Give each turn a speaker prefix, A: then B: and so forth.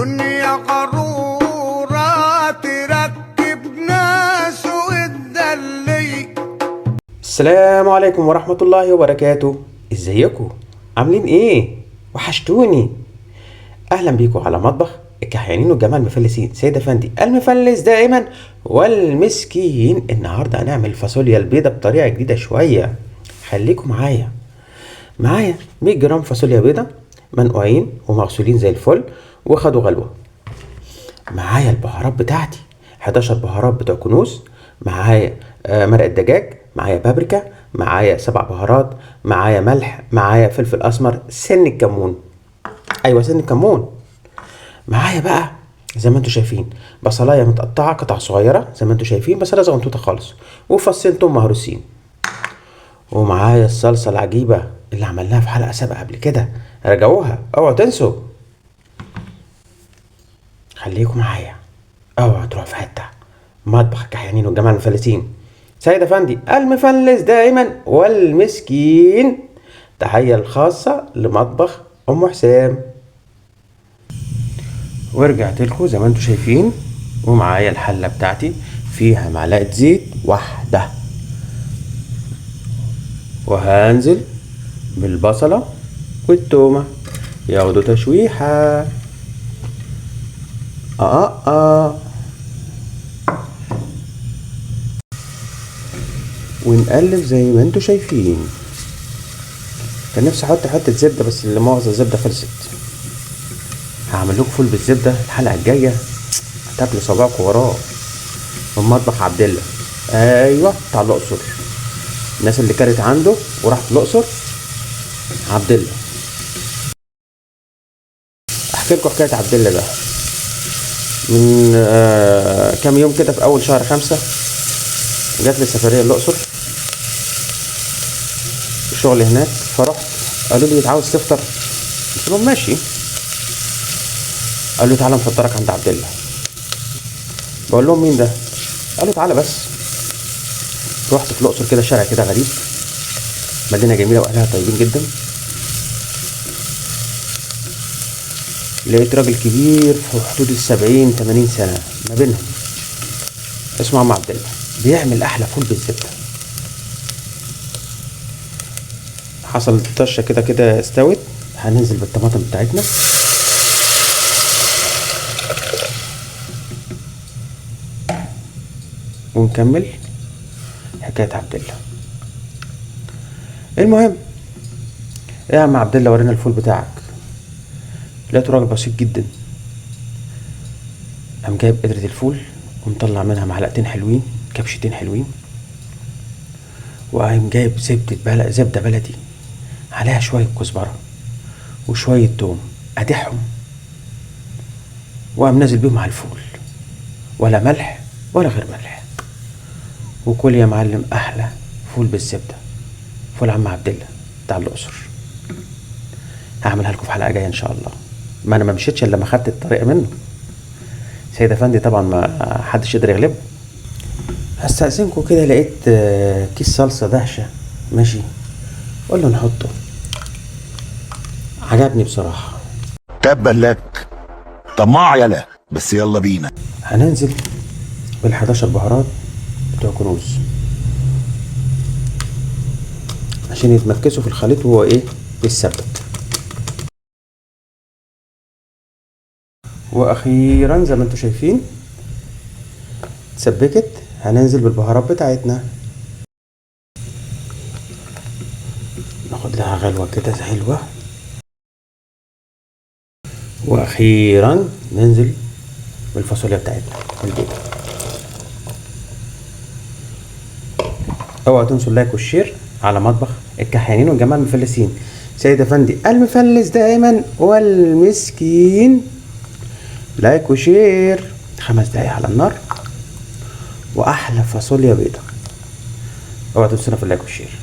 A: دنيا غرورة تركب ناس وتدلي.
B: السلام عليكم ورحمة الله وبركاته. ازيكم؟ عاملين ايه؟ وحشتوني. اهلا بيكم على مطبخ الكحيانين والجماعة المفلسين، سيد افندي المفلس دائما والمسكين. النهارده هنعمل فاصوليا البيضة بطريقة جديدة شوية، خليكم معايا. معايا 100 جرام فاصوليا بيضة منقوعين ومغسولين زي الفل وخدوا غلوة. معايا البهارات بتاعتي 11 بهارات بتوع كنوز، معايا مرقة دجاج، معايا بابريكا، معايا 7 بهارات، معايا ملح، معايا فلفل اسمر، سن الكمون، ايوه سن الكمون. معايا بقى زي ما انتم شايفين بصلايه متقطعه قطع صغيرة زي ما انتم شايفين، بصلايه صغنطوطه خالص، وفصين توم مهروسين. ومعايا الصلصه العجيبة اللي عملناها في حلقة سابقه قبل كده، راجعوها اوعوا تنسوا. خليكم معايا اوعوا تروحوا في حتة. مطبخ الكحيانين والجماعة المفلسين، سيد افندي المفلس دائما والمسكين. تحية الخاصة لمطبخ ام حسام. ورجعت لكم زي ما انتم شايفين، ومعايا الحلة بتاعتي فيها معلقه زيت واحدة، وهنزل بالبصله والتومه ياخدوا تشويحه. ونقلب زي ما انتم شايفين. كان نفسي احط حتة زبدة بس لا مؤاخذة الزبدة خلصت. هعمل لكم فول بالزبده الحلقة الجاية، هتاكلوا صباعكم وراه. من مطبخ عبد الله، ايوه بتاع الاقصر، الناس اللي كانت عنده وراحت الاقصر عبد الله. احكي لكم حكاية عبد الله ده من كام يوم كده، في اول شهر 5 جات لي سفرية الاقصر، شغل هناك، فرحت. قالوا لي عاوز تفطر؟ قلت لهم ماشي. قالوا لي تعالى نفطرك عند عبد الله. بقول لهم مين ده؟ قالوا تعالى بس. رحت في الاقصر كده، شارع كده غريب، مدينة جميلة واهلها طيبين جدا. لقيت راجل كبير في حدود 70-80 سنة ما بينهم، اسمه عم عبد الله، بيعمل احلى فول بالزبده. حصلت طشه كده كده استوت. هننزل بالطماطم بتاعتنا. ونكمل حكاية عبد الله. المهم ايه يا عم عبد الله، ورينا الفول بتاعك. لقيته راجل بسيط جدا، قام جايب قدرة الفول ومطلع منها معلقتين حلوين، كبشتين حلوين، وقام جايب زبدة بلدي عليها شوية كزبرة وشوية توم، قادحهم وقام نازل بيهم على الفول، ولا ملح ولا غير ملح. وكل يا معلم أحلى فول بالزبدة، فول عم عبد الله بتاع الأقصر. هعملها لكم في حلقة جاية إن شاء الله. ما أنا ما مشيتش إلا لما خدت الطريقة منه. سيد أفندي طبعا ما حدش يقدر يغلبه. هستأذنكم كده، لقيت كيس صلصة دهشة ماشي، قول له نحطه، عجبني بصراحة.
C: تبا لك طماع يلا، بس يلا بينا.
B: هننزل بال11 بهارات بتوع كنوز عشان يتمركزوا في الخليط وهو ايه بيتسبك. واخيرا زي ما انتم شايفين اتسبكت. هننزل بالبهارات بتاعتنا، ناخد لها غلوة كده حلوة. واخيرا ننزل بالفاصوليا بتاعتنا البيضة. اوعوا تنسوا ال like وال share على مطبخ الكحيانين والجماعة المفلسين. سيد افندي المفلس دائما والمسكين. like و share. 5 دقايق على النار واحلى فاصوليا بيضة. اوعوا تنسونا في ال like وال share.